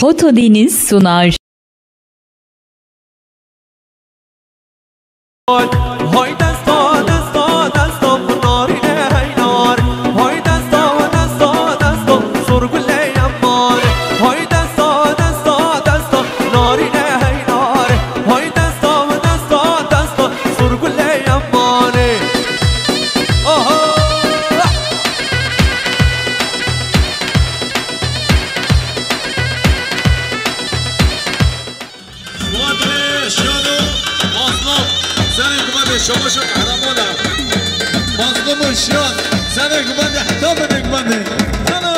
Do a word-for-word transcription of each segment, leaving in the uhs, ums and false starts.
Foto Deniz sunar. Hay desta, desta, desta, narîne hey nar. Hay desta, desta, desta, sorgulê yemar. Hay desta, desta, desta, narîne hey nar. Hay desta, desta, desta, sorgulê yemar. Aha! Şiyan û Mazlum, serê gumanê şabaşa qehreman e. Mazlum û Şiyan, serê gumanê heta binê gumanê. Ana!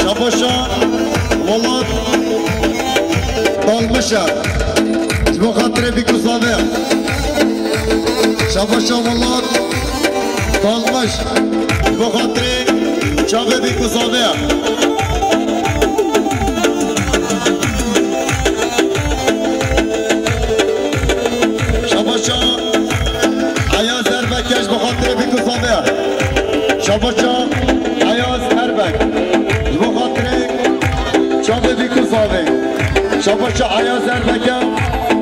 Şabaşa Welat Dalmişe, ji bo xatirê Bîk û Zavê. Şabaşa Welat Dalmiş, ji bo xatirê çavê Bîk û Zavê. Şabaşa Ayaz Erbek ji bo xatirê Bîk û Zavê. Şabaşa Ayaz Erbek ji bo xatirê çavê Bîk û Zavê. Şabaşa Ayaz Erbek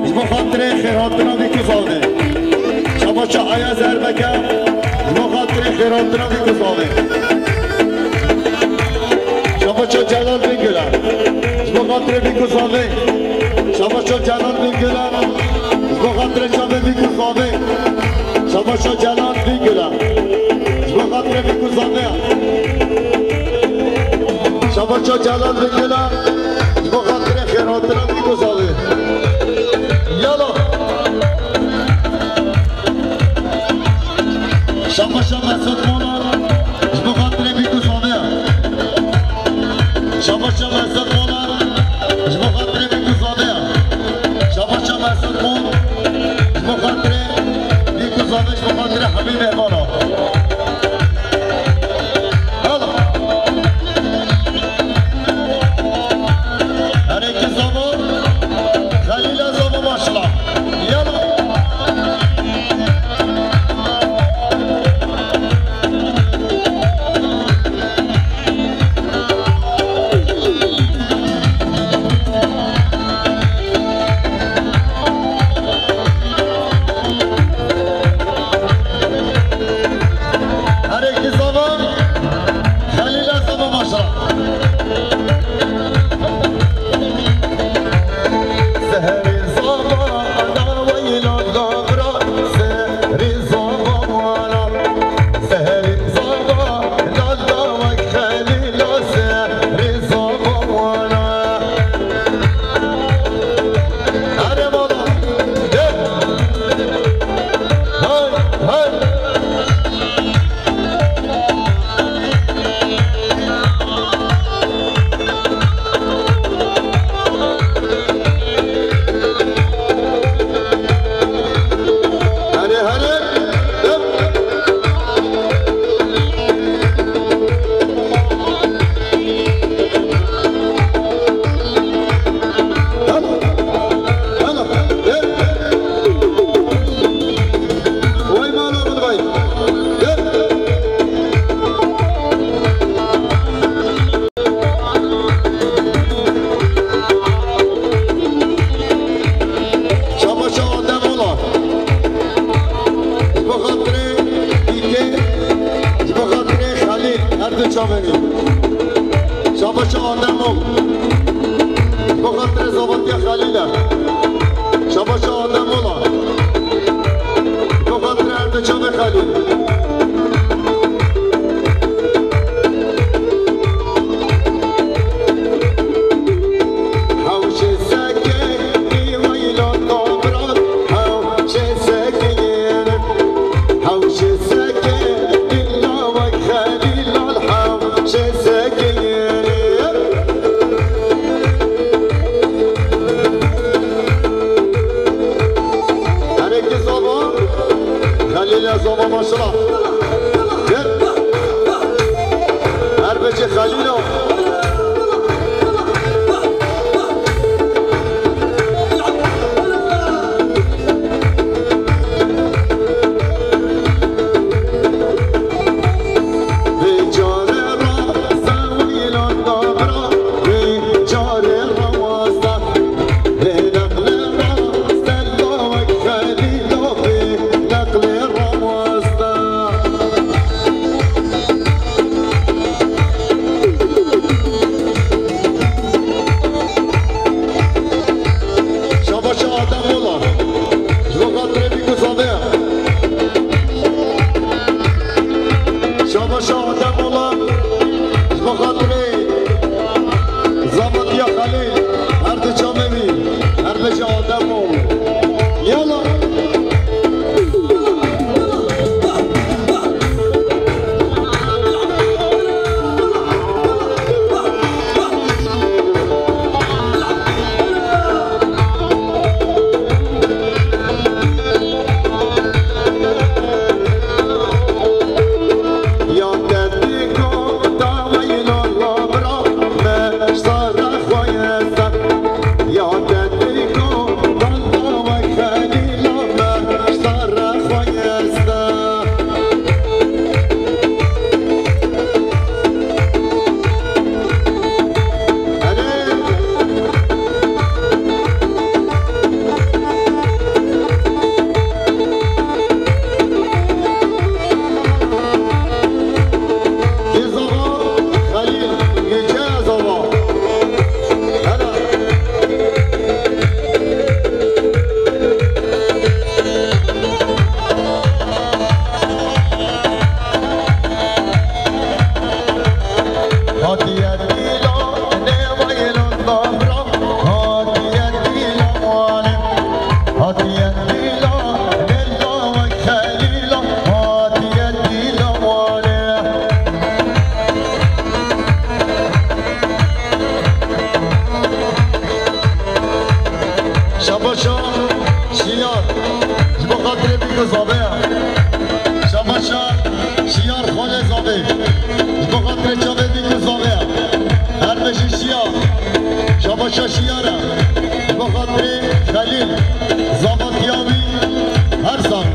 ji bo xatirê xêrhatina Bîk û Zavê. Şabaşa Ayaz Erbek ji bo xatirê xêrhatina Bîk û Zavê. Şabaşa Celal Bingöl ji bo xatirê Bîk û Zavê. Şabaşa Celal Bingöl ji bo xatirê çavê Bîk û Zavê. Şabaşa Celal Bingöl ji bo xatirê Bîk û Zavê. Şabaşa Celal Bingöl ji bo xatirê xêrhatina Bîk û Zavê. Yala. Şabaşa Mesut Monar ji bo xatirê Bîk û Zavê. Şabaşa Mesut Monar ji bo xatirê Bîk û Zavê. Şabaşa Mesut Mon ji bo xatirê Bîk û Zavê. Bi xatirê Hemî Mehmana. Hala. Her iki zava, Xelîle zava başla. Yala. Her iki zava, Xelîle zava maşallah. Seherî zava, ana weyla gavra, seherî zava wana. Seherî zava, lal dawek Xelîla, seherî zava wana. Hadi bala, gel. Hay, hay. Hadi, hadi. Yap. Hadi. Hadi. Yap. Vay mala vay. Yap. Şabaşa Adem ola. Ji bo xatirê dîkê, ji bo xatirê Xelîl, her du çavên. Şabaşa Adem ol. Ji bo xatirê zavatiya Xelîl e. Şabaşa Adem ola. Ji bo xatirê her du çavê Xelîl. Hewşê sekê, weyla tabran, hewşê sekê, hewşê sekê, illa wek Xelîl lal, hewşê sekê. Her iki zava, Xelîle zava maşallah. Gel. Her beşê Xelîlo. Vê carê ra sewîlan dabra, vê carê ra wasta. Vê neqlê ra stella wek Xelîlo, vê neqlê ra wasta. Zaveya. Şabaşa Şiyar xalê Zavê. Ji bo xatirê çavê bîk û Zaveya. Her bijî Şiyar. Şabaşa Şiyar e. Ji bo xatirê Xelîl. Zavatiya wî her sal.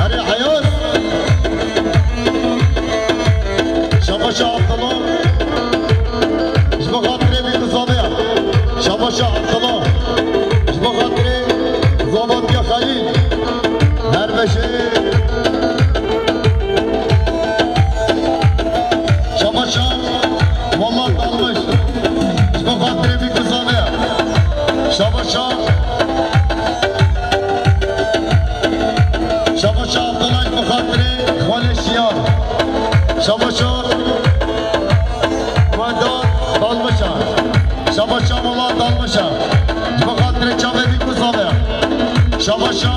Erê Eyaz. Şabaşa Abdullah. Ji bo xatirê bîk û Zaveya. Şabaşa Abdullah. Ji bo xatirê Zavatiya Xelîl. Her beşê. Şabaşa Wallah Dalmış. Ji bo xatirê bîk û Zaveya. Şabaşa. Şabaşa Abdullah ji bo xatirê Xalê Şiyar. Şabaşa Wedat Dalmışa. Şabaşa Welat Dalmışa. Ji bo xatirê çavê bîk û Zaveya. Şabaşa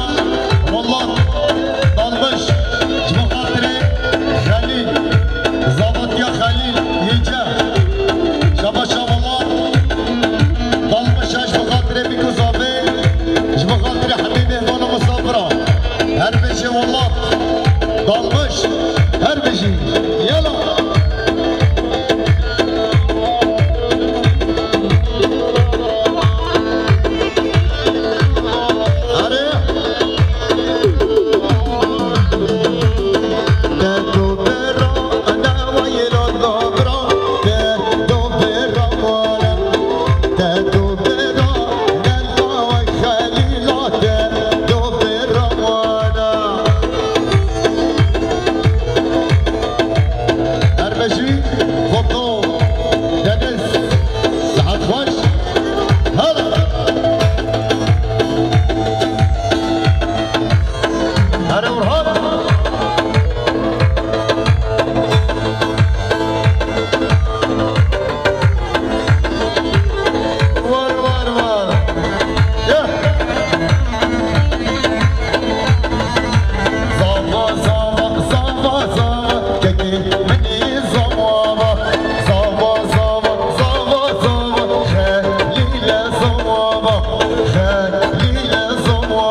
Welat Dalmış. Ji bo xatirê Xelîl. Zavatiya Xelîl. Yêce. Şabaşa Welat Dalmışa ji bo xatirê bîk û Zavê. Ji bo xatirê hemî mêhman û misafira. Her bijî Welat Dalmış. Her bijî. Yela. Erê. Her bijî, Foto, Deniz, sihet xweş. Hela. Erê Orhan. War, war, war. Ya. Zava, zava, zava, zava, kekê min ê zava, zava, zava, zava, zava, Xelîle zava, Xelîle zava.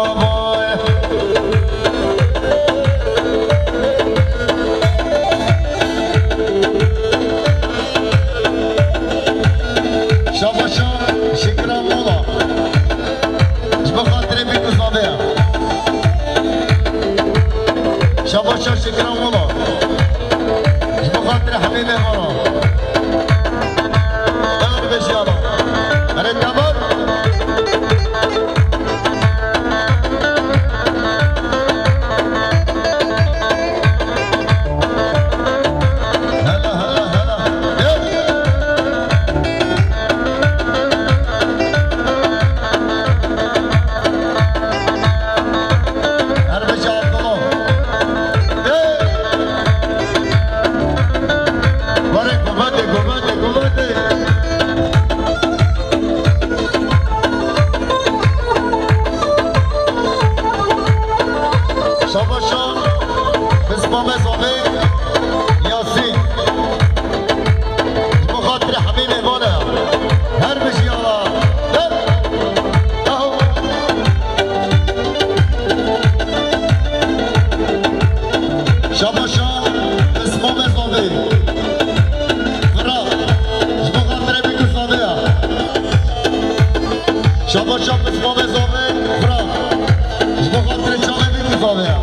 Şabaşa Şikran Mola. Ji bo xatirê bîk û Zavê ya. Şabaşa Şikran Mola. Ji bo xatirê hemî mêvanan. Devam be jiyana. Erê, devam. Hela, hela, hela. Hey! Her bijî Abdullah. Hey! Barê gumetê, gumetê, gumetê. Şabaşa Pismamê Zavê Yasîn. Ji bo xatirê hemî mêvan e. Her bijî ala. Her. Aho. Şabaşa Pismamê Zavê. Firat. Ji bo xatirê bîk û Zavê ya. Şabaşa Pismamê Zavê. Firat. Ji bo xatirê çavê bîk û Zavê ya.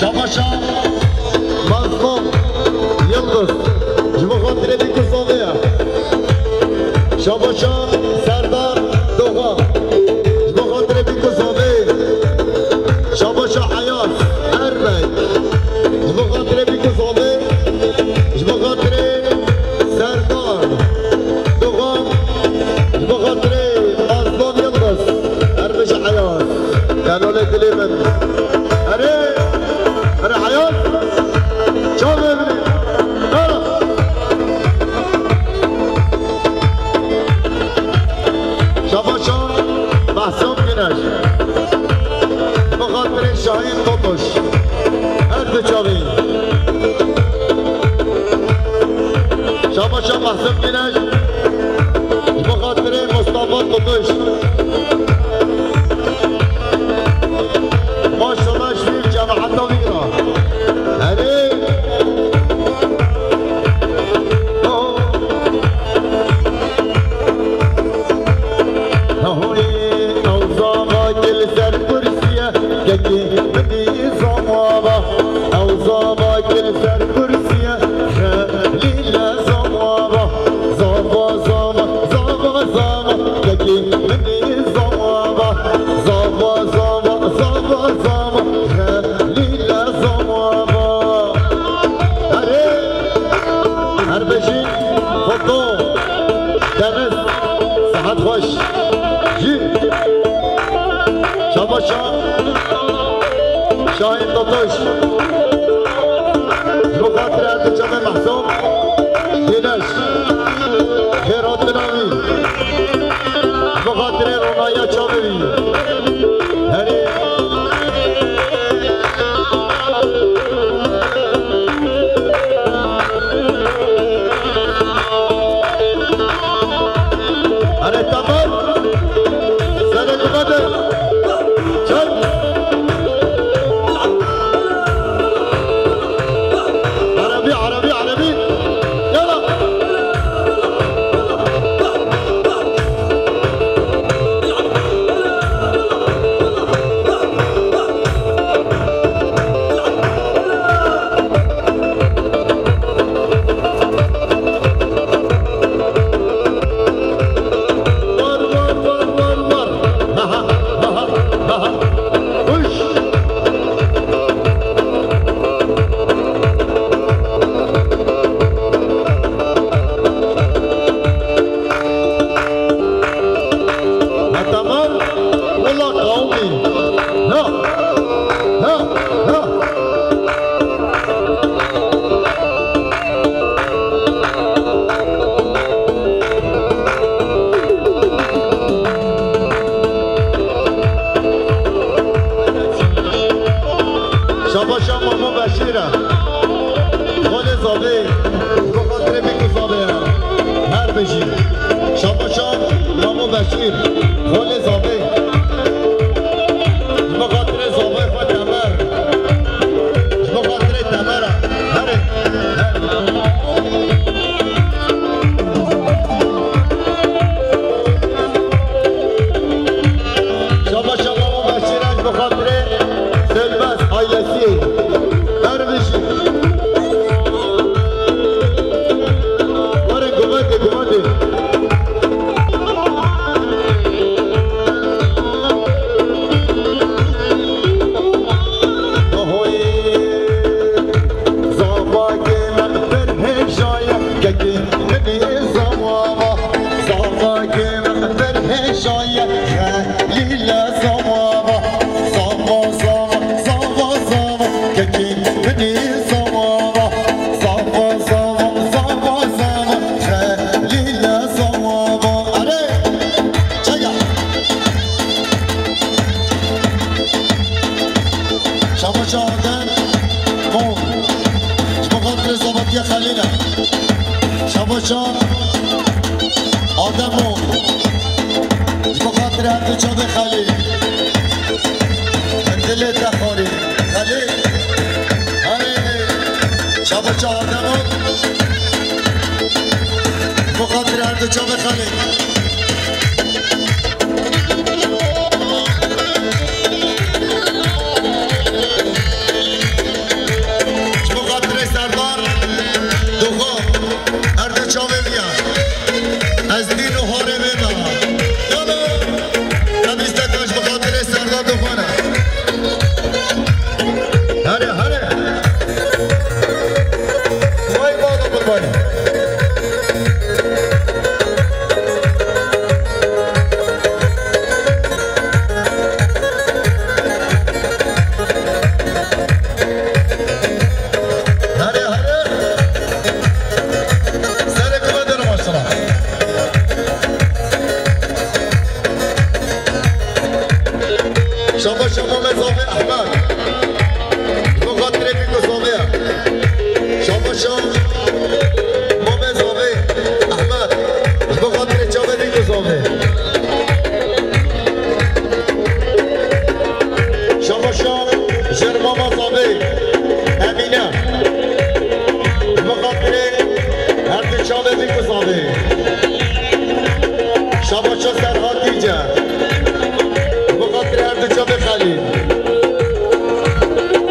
Şabaşa Mazlum Yildiz. Ji bo xatirê bîk û Zavê ya. Şabaşa Serdar Dogan. Ji bo xatirê bîk û Zavê. Şabaşa Eyaz Erbek. Ji bo xatirê bîk û Zavê. Ji bo xatirê Serdar Dogan. Ji bo xatirê Mazlum Yildiz. Her bijî Eyaz. Delolê dilê min. Erê, erê Eyaz. Çavê min. Ha. Şabaşa Mahsûm Güneş. Bi xatirê Şahîn Totoş. Her du çavê. Şabaşa Mahsûm Güneş. Ji bo xatirê Mustafa Kutuş. Şabaşa Şahin Totoş. Ji bo xatirê her du çavê Mehsûm Dîneş. Xêr hatina wî. Ji bo xatirê ronaya çavê wî. Herê. Herê Temel. Serê Kumetê. Çek. Erebî, erebî, erebî. Yala. War, war, war, war, war. Ha, ha, ha, ha, ha, ha. Huş. Ha, tamam. Wala qawmî. Ha. Ha. Ha. Şabaşa Mamo Beşîr e. Xalê Zavê. Ji bo xatirê Bîk û Zavê ye. Her bijî. Şabaşa Mamo Beşîr. Xalê Zavê. Ji bo xatirê Zavê xwe Temer. Ji bo xatirê Temer e. Herê. Her. Şaba şaba Mamo Beşîr e ji bo xatirê Sönmez ailesî. Her bijî. Were guvatê, guvatê. Ahoyê zavakê me berhêjaye, kekê min ê zava. Zavakê min berhêjaye, Xelîle zava. Zava, zava, zava, zava, kekê min ê zava. Zava, zava, zava, zava, Xelîle zava. Erê! Çaya! Şabaşa Adem Mo. Ji bo xatirê zavetiya Xelîl e. Şabaşa Adem Mo. Ji bo xatirê her du çavê Xelîl. Dilê te xwarî. Xelîl. Herê. Şabaşa Adem Mo. Ji bo xatirê her du çavê Xelîl. Ji bo xatirê Serdar Doxo, her du çavê viya. Ez dîn û harê vê me. Yalo, te bîste kaç bi xatirê Serdar Doxo ne. Here, here. Vay bala vay. Here, here. Serê kume dere maşallah. Şabaşa Mame Zavê Ehmed. Ji bo xatirê Bîk û Zavê ye. Şabaşa Mame Zavê Ehmed. Ji bo xatirê çavê Bîk û Zavê. Şabaşa Jer Mama Zavê Emîne. Ji bo xatirê her du çavê Bîk û Zavê. Şabaşa Serhat Dîce. Bi xatirê her du çavê Xelîl.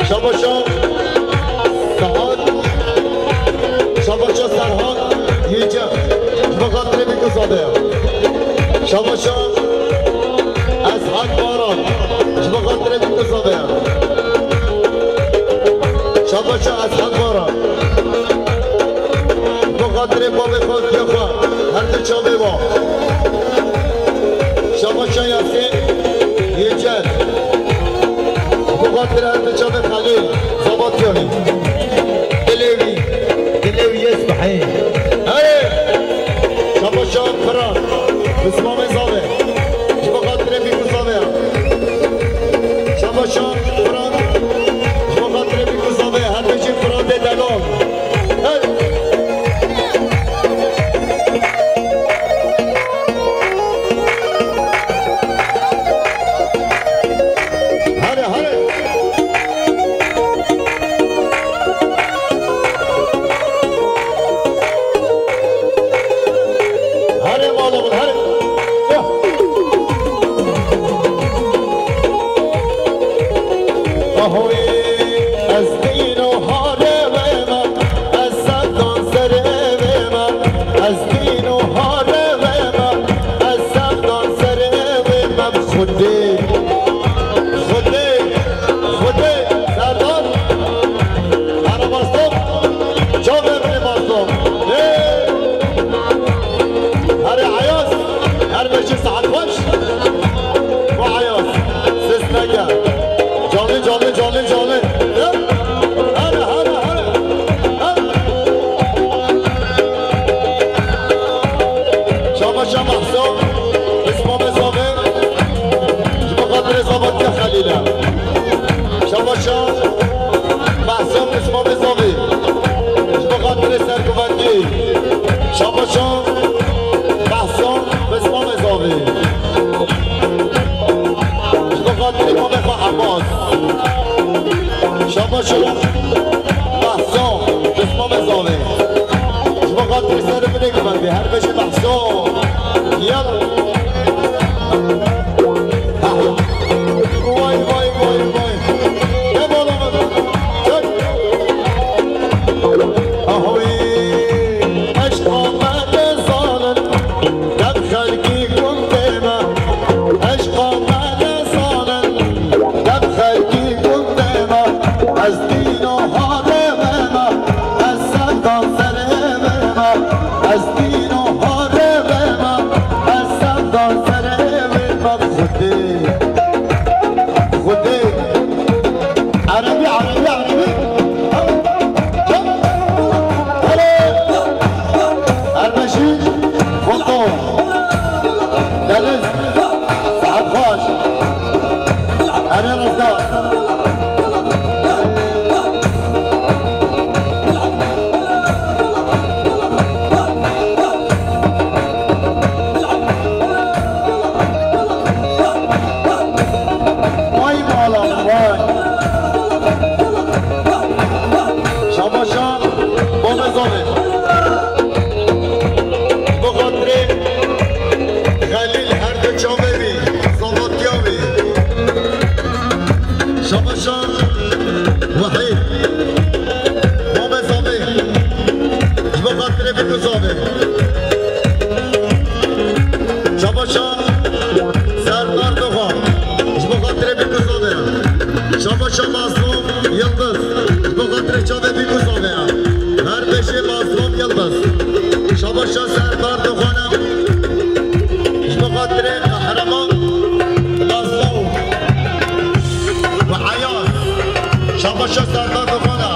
Şabaşa Serhat. Şabaşa Serhat Dîce. Bi xatirê Bîk û Zavê. Şabaşa Eshat Baran. Ji bo xatirê Bîk û Zavê. Şabaşa Eshat Baran. Bo xatirê bavê xwe, diya xwe, her du çavê wa. Şabaşa Yasîn. Yê çend. Bi xatir her di çavê Xelîl, Zabatyanî. Dilê wî, dilê wî yê sibehê. Erê! Şabaşan Firat, Bismamê Zavê. Ji bo xatirê Bîk û Zavê ya. Şabaşan Firat, ji bo xatirê Bîk û Zavê ya. Her bijî Firatê delal. Hey! Hare, hare. Hare mala min, hare. Ya. Ahoyê ez dîno hare wê me, ez sevdan serê wê me, ez dîno hare wê me, ez sevdan serê wê me, Xwedê. Xwedê, Xwedê, Serdar. Here Mazlum, çavê min ê Mazlum. Ê! Here Eyaz, her bijî saet xweş. Bo Eyaz, ses neke. Canlı, canlı, canlı, canlı. Ê! Here, here, here. Ê! Şabaşa Mahsa, Bismamê Zavê. Ji bo xatirê Zabatya Xelîl e. Şabaşa Behsan Bismamê Zavê. Ji bo xatirê serkuvendî. Şabaşa Behsan Bismamê Zavê. Ji bo xatirê mamê xwe Abbas. Şabaşa Behsan Bismamê Zavê. Ji bo xatirê serê min ê guvendî. Her bijî Behsan. Yalla. Vay, vay, vay, vay. Ne bala mı? Çek. Ahoy, eşqa me ne zanin, dem xelkî gundê me. Eşqa me ne zanin, dem xelkî gundê me. Ez dîno hare me, ez sevdan serê me. Ez dîno hare me, ez sevdan serê me. Xwedê. Xwedê. Erebî, erebî, erebî. Hele. Her bijî. Foto. Deniz. Saet xweş. Erê rizda. Vay bala, vay. Şabaşa, Bomezonê. Bo xatirê Xelîl her du çavê wî, zavatiya wî. Şabaşa, Wahîd. Bomezonê. Ji bo xatirê Bîk û Zavê. Şabaşa Serdar Doxan. Ji bo xatirê Bîk û Zavê ya. Şabaşa Mazlum Yildiz. Ji bo xatirê çavê Bîk û Zavê ya. Her beşê Mazlum Yildiz. Şabaşa Serdar Doxan e. Ji bo xatirê Qehreman Mazlum. Ve Ayaz. Şabaşa Serdar Doxan e.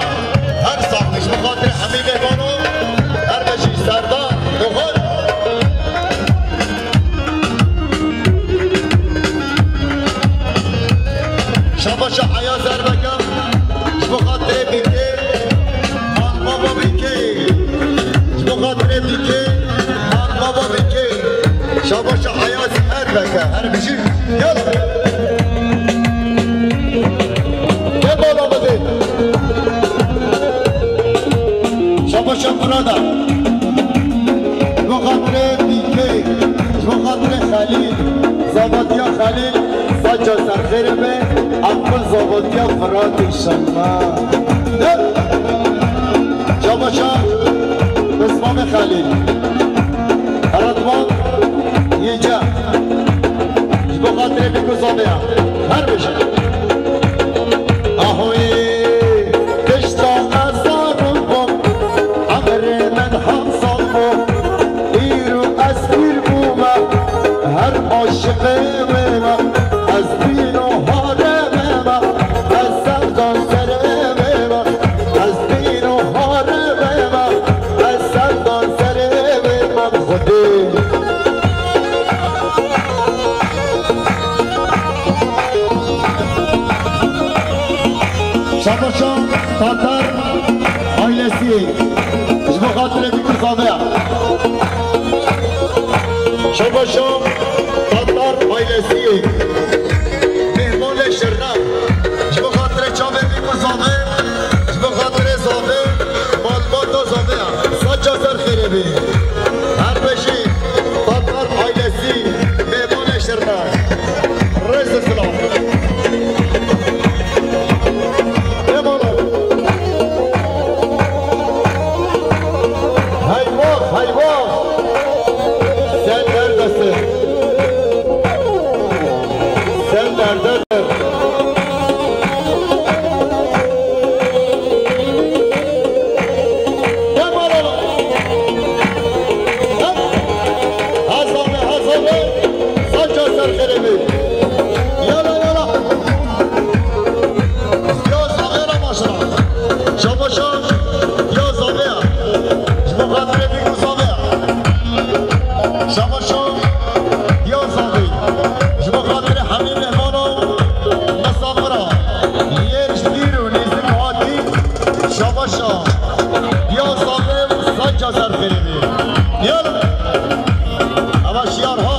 Her sax ji bo xatirê hemî mêvano, her bijî Serdar Doxan. Şabaşa Ayaz Erbeke, ji bo xatirê Bîkê, Mal Baba Bîkê. Ji bo xatirê Bîkê, Mal Baba Bîkê. Şabaşa Ayaz Erbeke, her bijî. Gel. Gel bala bidê. Şabaşa Furada. Ji bo xatirê Bîkê, ji bo xatirê Xelîl, Zavatiya Xelîl, saça ser xêrê be, em xwe Zavatiya Firatê şema. Şabaşa Bismamê Xelîl. Heratman Yêce. Ji bo xatirê Bîk û Zavê ya. Her bijî. Ahoyê, kişta ez zarok bûm, emrê min heft sal bû. Îro ez pîr bûme, her aşiqê wê me. Ez Şabaşa Tatar ailesi, ji bo xatirê vî ku zave ya. Şabaşa Tatar ailesi, mêhmanê şirne, ji bo xatirê çavê vî ku zave, ji bo xatirê zave, malbata zave ya. Saca ser xêrê bî. Her beşî Tatar ailesi, mêhmanê şirne. Rêz û silav. Eyvallah. Heyvah, heyvah. Sen neredesin? Sen neredesin? Eyvallah. Hezare, hezare. Saca ser xêrê bî. Yala, yala. Ya zave ra maşra. Şabaşa ya zave ya. Ji bo xatirê vî ku zave ya. Şabaşa ya zave. Ji bo xatirê hemî mehmana, misafira. Li yer ji dîr û nêzik hatî. Şabaşa. Ya zave û saca ser xêrê bî. Yala. Ava şiyar ha.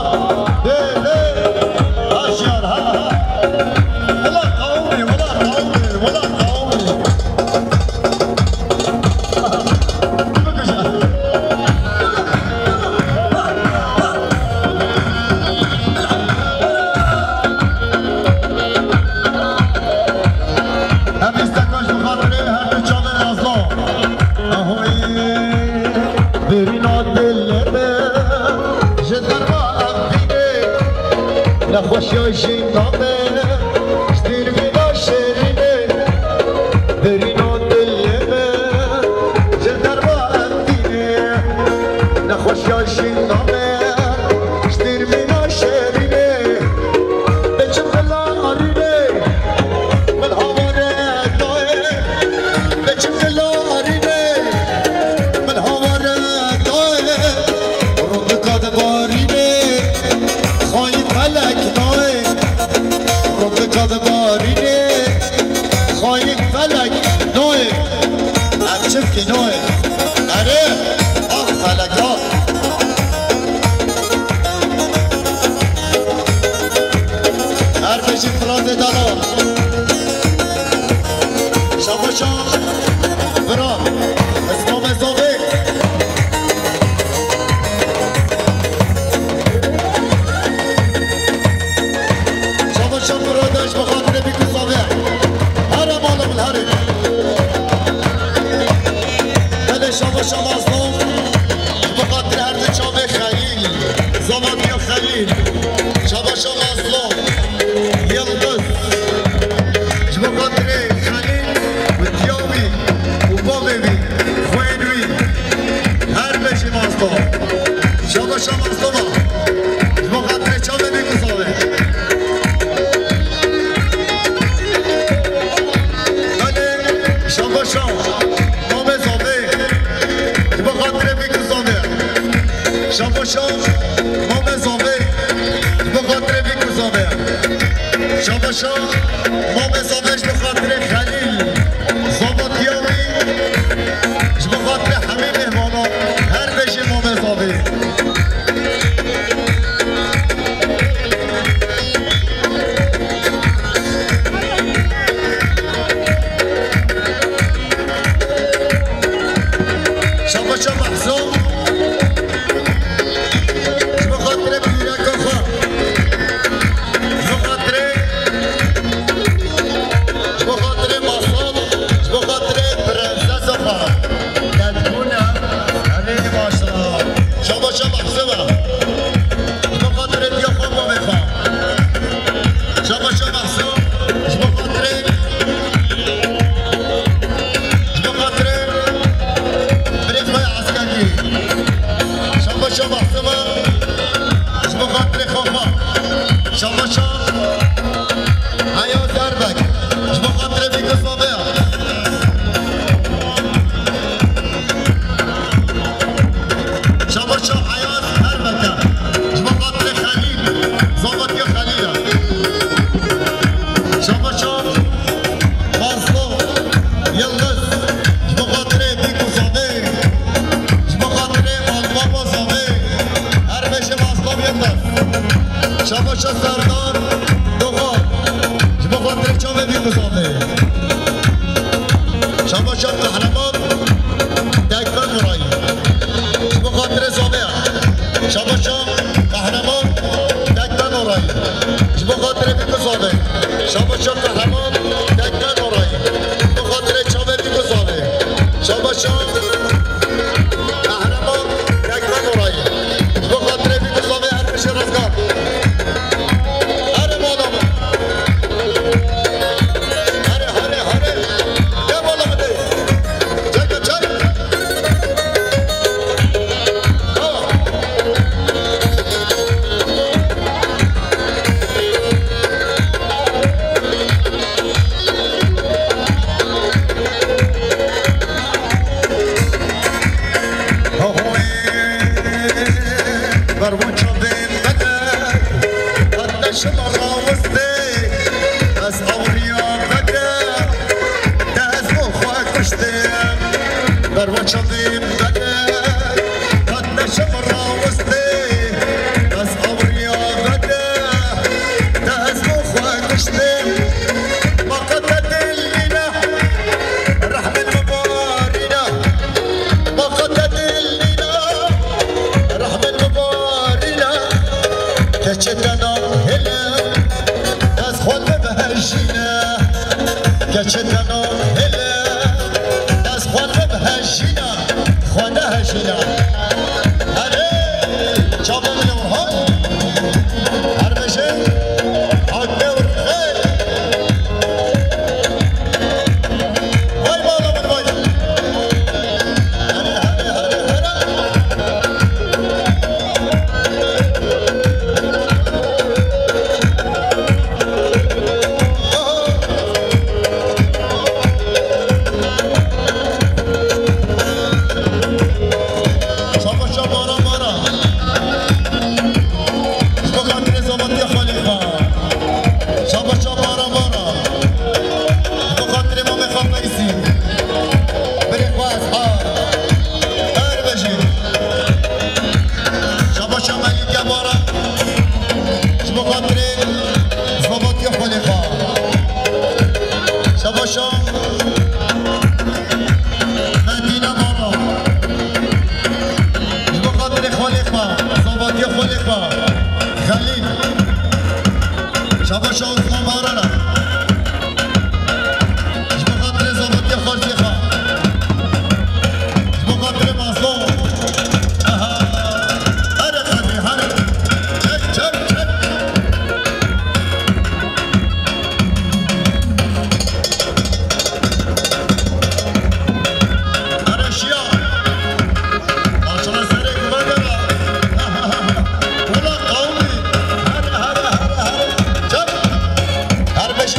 Dê, dê. Ha şiyar ha. Wela qawmê, wela qawmê, wela qawmê. Em îsteka ji xatirê her du çavên Azlan. Ahoyê, birîna dilê me, ji derma Efrînê, nexweşiya jîna me, ji dîrmîna şêrînê, birîna dilê me, ji derma Efrînê, nexweşiya jîna me, ji dîrmîna şêrînê, biçim bila arînê, min haware dayê. Biçim dilarîne, min haware dayê. Rûdika dibarîne, xayî felek nayê. Rûdika dibarîne, xayî felek nayê. Em çimkî nayê. Erê, ax felek, ax. Her beşî Firatê delal. Şabaşa Firat. Esma me zavê. Şabaşa Firat, ez bi xatirê bî ku zavê. Here malê min, here. Belê şabaşa mazlum. Ji bo xatirê her du çavê Xelîl, zavatiya Xelîl, şabaşa Mazlum, Yildiz, ji bo xatirê Xelîl û diya wî û bavê wî, xwên wî, her beşî Mazlum. Şabaşa Mazlum a, ji bo xatirê çavê wî ku zavê. Belê, şabaşa. Mamê zavê, ji bo xatirê vî ku zavê. Şabaşa, mamê zavê, ji bo xatirê vî ku zavê. Şabaşa, mamê zavê, ji bo xatirê Xelîl, zavatiya wî, ji bo xatirê hemî mêhmana, her beşê mamê zavê. Şabaşa Mehzûm. Ji bo xatirê pîreka xwe. Ji bo xatirê, ji bo xatirê Masal, ji bo xatirê prensesa xwe. Doxan, ji bo xatirê çavê vî mizavê. Şabaşa Qehreman Tekmen Mirayî. Ji bo xatirê zavê. Şabaşa Qehreman Tekmen Mirayî. Ji bo xatirê vî mizavê. Şabaşa Qehreman Tekmen Mirayî. Ji bo xatirê çavê vî mizavê. Şabaşa Qehreman Tekmen Mirayî. Ji bo xatirê vî mizavê her bijî rizgar. Here mala min. Here, here, here. Gel mala min de. Çek, çek. Tamam. Ber van çavên me de, qet neşim rawestê, ez ewriya veke, te ez bo xwe kuştê. Ber van çavên me de, qet neşim rawestê, ez ewriya veke, te ez bo xwe kuştê. Ma qet te dil nîne, rehmet bibarîne. Ma qet te dil nîne, rehmet bibarîne. Keçê te nam hêle, ez xwe te bihejîne. Keçê te nam hêle, ez xwe te bihejîne. Xwe nehejîne. Erê, çavê min ewr hat. Her bêje, hak me ewr xêr. Vay mala min vay. Here, here, here, here. Şabaşa bara bara. Ji bo xatirê zavatiya xalê xwe. Şabaşa bara bara. Ji bo xatirê mamê xwe Feysî. Birê xwe ez ha. Her bejî. Şabaşa Melîke bara. Ji bo xatirê zavatiya xalê xwe. Şabaşa Medîne bara. Ji bo xatirê xalê xwe, zavatiya xalê xwe. Xelîl. Şabaşa Osman Barana. Ji bo xatirê zavatiya xalê xwe. Ji bo xatirê Mazlûm. Aha. Here xelî, here. Çek, çek, çek. Here şiya. Maşallah serê guvende be. Ula qawmî. Here, here, here, here. Çek. Her beş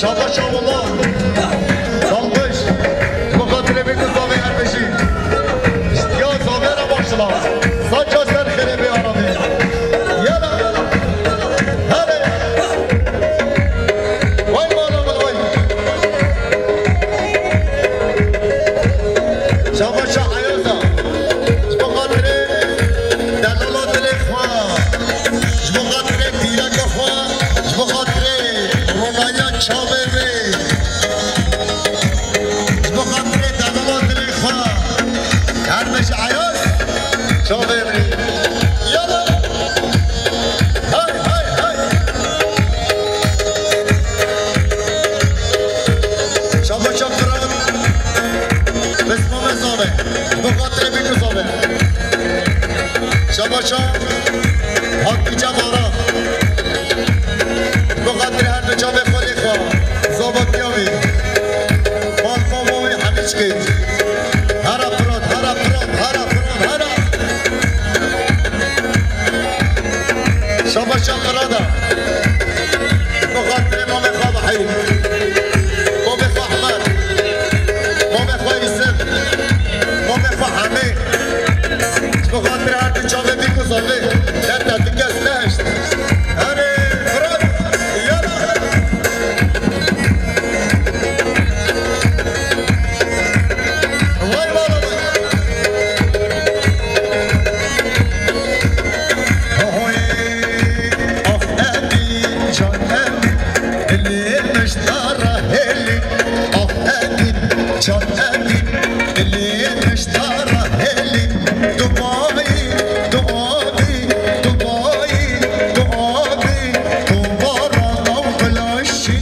Şabaş Şabolan. Dalgıç. Ji bo xatirê vê ku zavê her bijî. Ya zavê re başla. Saça ser xêrê bê aramî. Yala. Hale. Vay mala min vay. Şabaşa Ayaza. Ji bo xatirê delala dilê xwe. Ji bo xatirê pîreka xwe. Ji bo xatirê ronaya çavê wê. Ji bo xatirê delala dilê xwe. Her beş Ayaz. Çavê wê. Yala. Hay, hay, hay. Şabaşa Firat. Bisma me zave. Bi xatirê bî ku zave. Şabaşa Hatice Baran. Bi xatirê her du çavê xwe lê xwe. Zava piyavê. Balkova wê hemiçkê. Hera Firat, hera Firat, hera Firat, hera. Şabaşa Firada. Bi xatirê mamê xwe Bahî. Mamê xwe Ehmed. Mamê xwe Yusuf. Mamê xwe Hemê. Bi xatirê her du çavê bî ku zavê. Ne te du kes nehişt. Herê Firat. Yala. Vay mala vay. Oy, ah Edîn, can Edîn, dilê min ji te re hêlî. Ah Edîn, can Edîn, dilê min ji te re hêlî. Tu bayî, tu abî, tu bayî, tu abî, tu barana û bilaşî,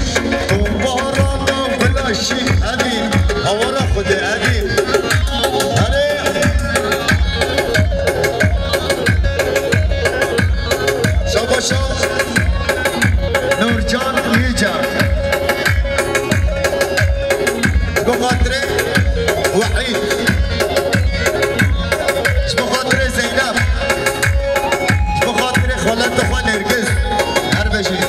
tu barana û bilaşî. Edîn, hawara Xwedê Edîn. Herê. Şabaşa Nurcan Yüce. Bi xatirê Wehîd. Ji bo xatirê Zeynep. Ji bo xatirê xwelatê xwe Nêrgiz. Her bejî.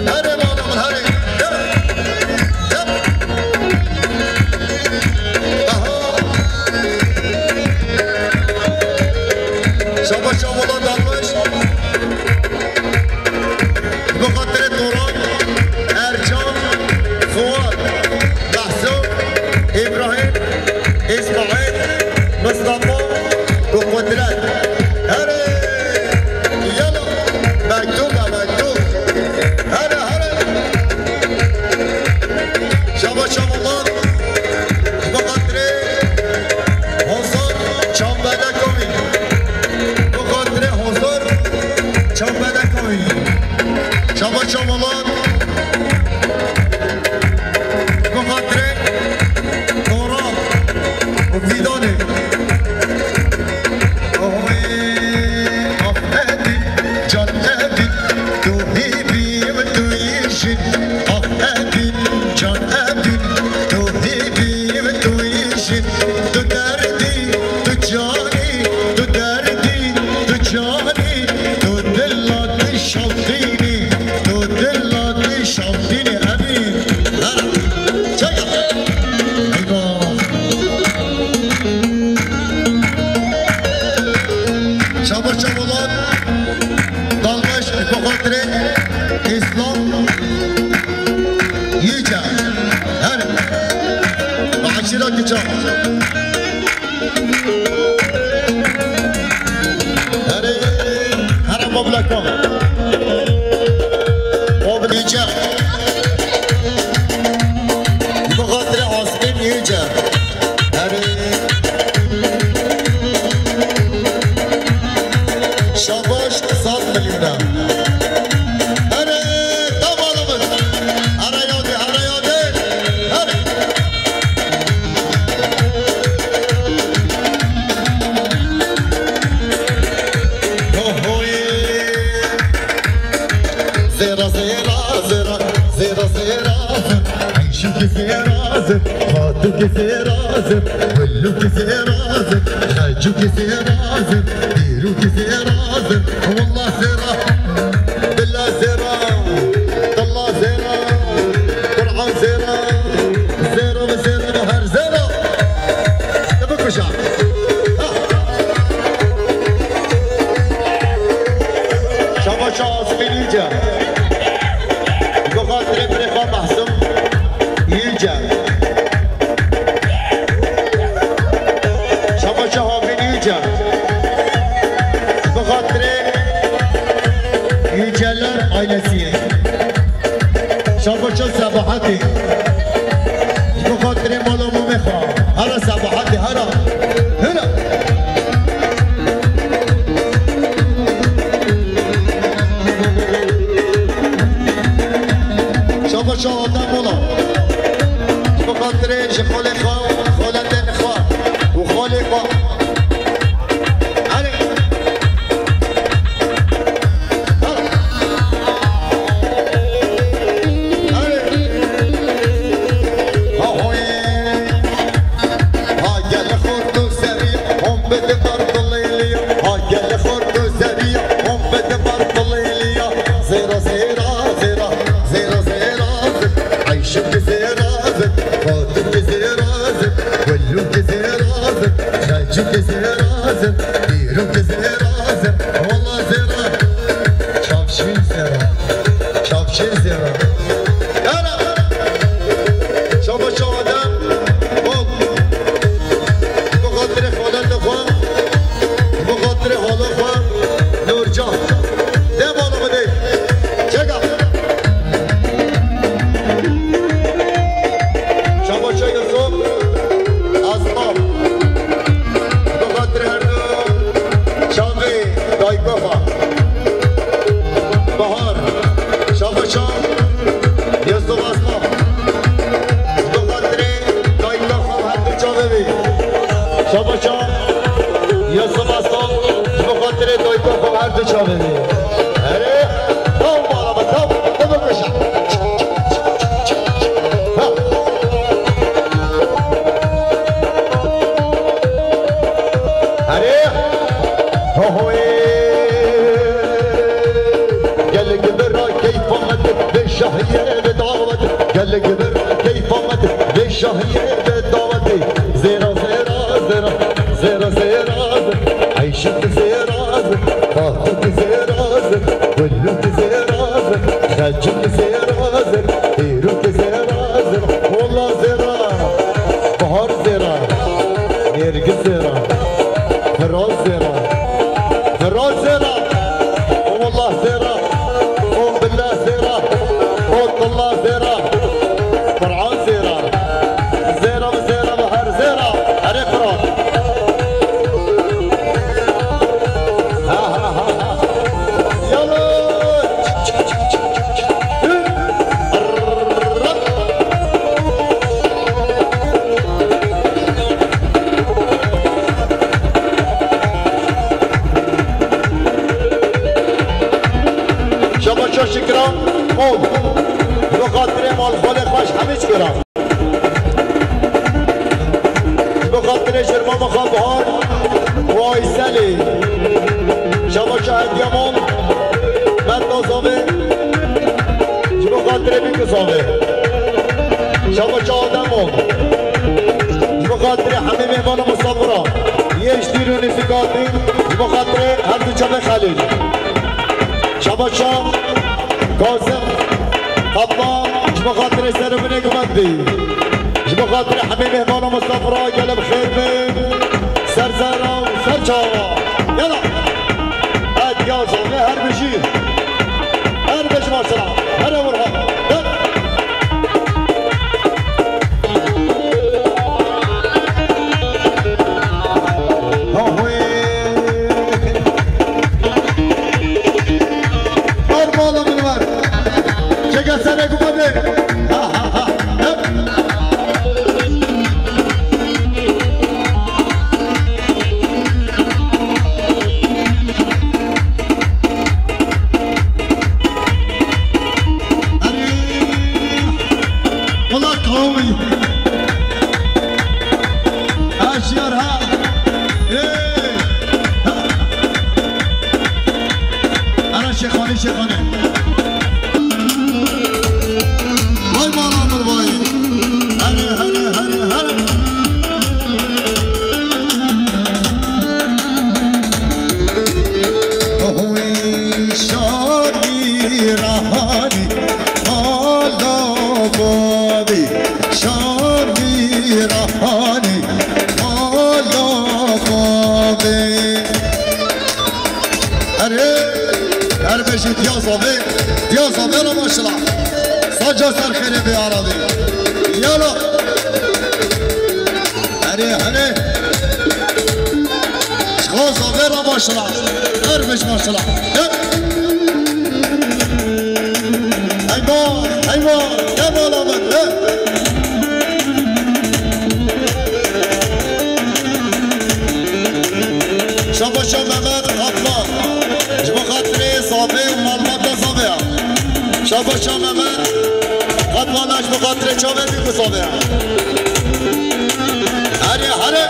Herê mala min, herê. Yep. Yep. Aha. Şabaş, şabolan dalmış. Bi xatirê Toran, Ercan, Fuat, Mahsûm, Îbrahîm, Îsmaîl, Mistefa û Qudret. Herê, yala, mektûb e, mektûb. Herê, herê. Şabaş, şabolan. Bi xatirê Hozar Çambedeka wî. Bi xatirê Hozar Çambedeka wî. Şabaş, şabolan. Bi xatirê Toran û Fîdanê. Oy, ah Edîn, can Edîn, tu hîvî min, tu yî jîn. Ah Edîn, can Edîn, tu hîvî min, tu yî jîn. Tu derdî, tu canî, tu derdî, tu canî, tu dila, tu şewqînî, tu dila, tu şewqînî. Edîn, her, çek. Eyvah. Şabaş, şabolan. Dalbaş, bi xatirê Îslam Yüce. Her. Aşîra Kiçak. Herê, herê mobleka. Moblîce. Bi xatirê Asmîn Yüce. Herê. Şabaş, sed milyon e. Herê, tamam. Herê yadê, herê yadê. Herê. Ohoy. Zêra, zêra, zêra, zêra, zêra, zêra. Eyşûkî zêra, zêr, xatûkî zêra, zêr, gulûkî zêra, zêr, xecûkî zêra, zêr, pîrûkî Zêra, zêra, wallah zêra, billah zêra, tallah zêra, Qur'an zêra, zêra, zêra, her zêra. Te bikuşa. Ha. Şabaşa Asmînîce. Bi xatirê birê xwe Mahsum Yüce. Şabaşa Havîn Yüce. Bi xatirê Yüceler ailesiyê. Şabaşa Sebahatî. Bi xatirê mala mamê xwe. Hera Sebahatî, hera. Hera. Şabaşa Adem ola. Bi xatirê ji xalê xwe, xaletên xwe û xalê xwe. Hadi. Hadi. Hadi. Ahoy. Ha gel xort û zerî, hom bide ber dilêliya. Ha gel xort û zerî, hom bide ber dilêliya. Zêra, zêra, zêra, zêra, zêra, zêra. Eyşik zêra, zêra, Fatik zêra, zêra, Gulûk zêra, zêra, Xecik zêra, zêra, Dîrûk zêra, zêra. Wala zêra. Çavşîn zêra. Çavşîn zêra. Yara. Çava çava da. Hop. Bi xatirê xaleta xwe, bi xatirê hala xwe, Nurcan. De bala xwe de. Çeka. Şabaşa Yusuf, Aslan. Bi xatirê her du çavê dayika xwe. Bahar, Şabaşa Yusuf Aslan. Bi xatirê dayika xwe her du çavê wî. Şabaşa Yusuf Aslan. Bi xatirê dayika xwe her du çavê wî. Erê, tam bala be, tam. Te bikuşa. Ha. Erê. Hohoyê. Gelek bira keyfa me di vê şahiyê de dawet. Gelek bira keyfa me di vê şahiyê de dawet. Zêra, zêra, zêra, zêra, zêra, zêra. Eyşik zêra, zêra. Fatik zêra, zêra. Gulûk zêra, zêra. Xecik zêra, zêra. Dîrûk zêra, zêra. Wala zêra. Bahar zêra. Nêrgiz zêra. Firaz zêra. Firaz zêra. Wallah zêra. Billah zêra. Tallah zêra. Qur'an zêra. Zêra, zêra, her zêra. Erê Qur'an. Ha, ha, ha, ha. Yallah. Şabaşa Şikran, ol. Bi xatirê mal xalê xweş hemî çi kiran. Ji bo xatirê Şirmama Xabihar û Ayselê. Şabaşa Edyaman, Mehmet Nazavê. Ji bo xatirê Bîkizavê. Şabaşa Ademon. Ji bo xatirê hemî mêvana misafira. Yên ji dîr û nêzîkatî. Ji bo xatirê her du çavê Xelîl. Şabaşa Kazim Kaplan, ji bo xatirê ser û binê gumet bî. Ji bo xatirê hemî mêvana misafira gelê bi xêr bin. Ser zera û ser çava. Yala. Edya Zomê her bijî. Her bij maşala. Here Burhan. Her. Ver bala min ver. Çeke serê ku bade. Ha, ha, ha. Hep. Şêxanê. Vay bala min vay. Here, here, here, here. Oy şanî rahanî, mala bavê. Şanî rahanî, mala bavê. Erê, her beşî diya zavê, diya zavê ra maşala. Saca ser xêrê bê aravê. Yala. Erê, erê. Şixa zavê ra maşala. Her beş maşala. He. Eyvah, eyvah. Gel bala bak, he. Şabaşa Mehmet Katman. Ji bo xatirê zavê û malbata zavê ya. Şabaşa Mehmet Katman, ji bo xatirê çavê bî ku zavê ya. Here, here.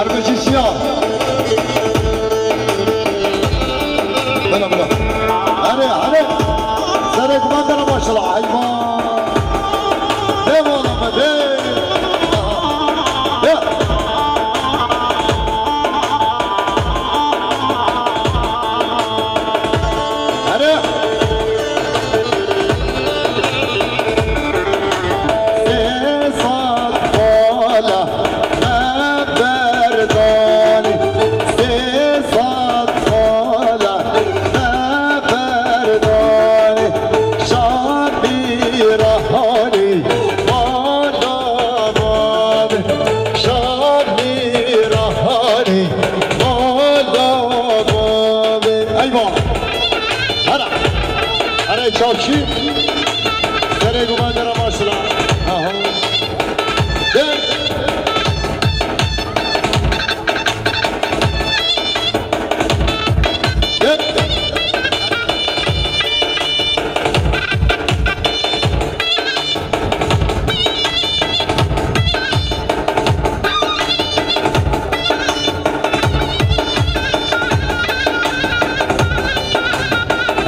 Erbejî şiya. Bela, bela. Hadi, hadi. Serê guman de maşallah. Eyvah. Devam, devam. Ya. Hadi. Sê sed xala me berdanî, sê sed xala me berdanî, şanî rahanî, mala bavê, şanî rahanî, mala bavê. Eyvah! Hera! Hera çavşî! Serê guman de ra maşala. Aha. Gel. Gel.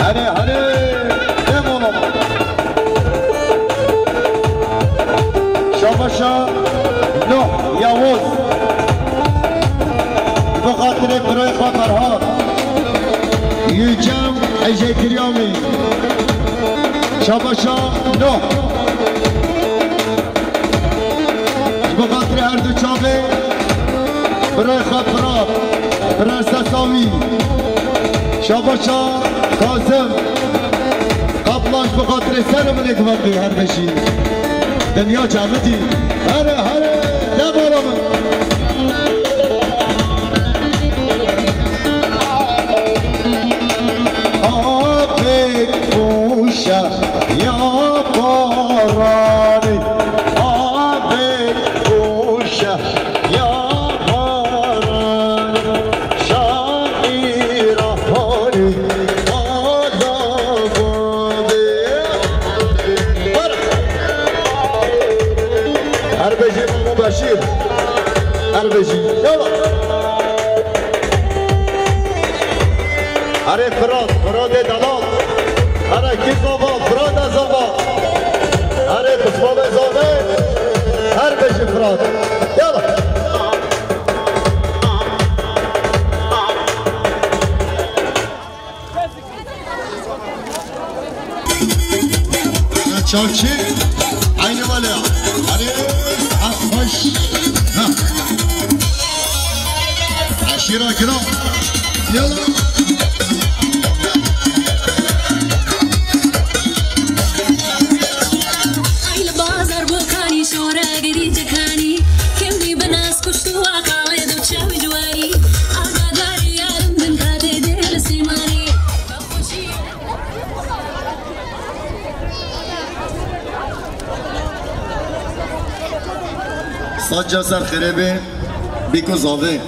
Hadi, hadi. Devam. Şabaşa Nuh Yavuz. Bi xatirê birayê xwe Ferhat. Yücem Ecekiriyamî. Şabaşa Nuh. Ji bo xatirê her du çavê birayê xwe Firat, Prensesa wî. Şabaşa Kazim. Qaplan ji bo xatirê ser û milê guman bê her beşî. Dinya çavitî. Here, here, dev ola min. Apê kuşa ya paranî, apê kuşa ya paranî, şanî rahanî, mala bavê. Her bejî Mubeşîr. Her bejî. Yala. Erê Firat, Firatê delal. Erê kî zava, Firatê zava. Çavçî, aynî wele. Hadi, ha, hoş. Ha. Eşîra giran. Yalla. Ay li bazar bokanî şora gerî cekanî. Kewî bi nas kuşt û aqalê du çav ciwarî. Agadar yarim bin katê dê li Sêmanî. Saca ser xerebe, biko zave.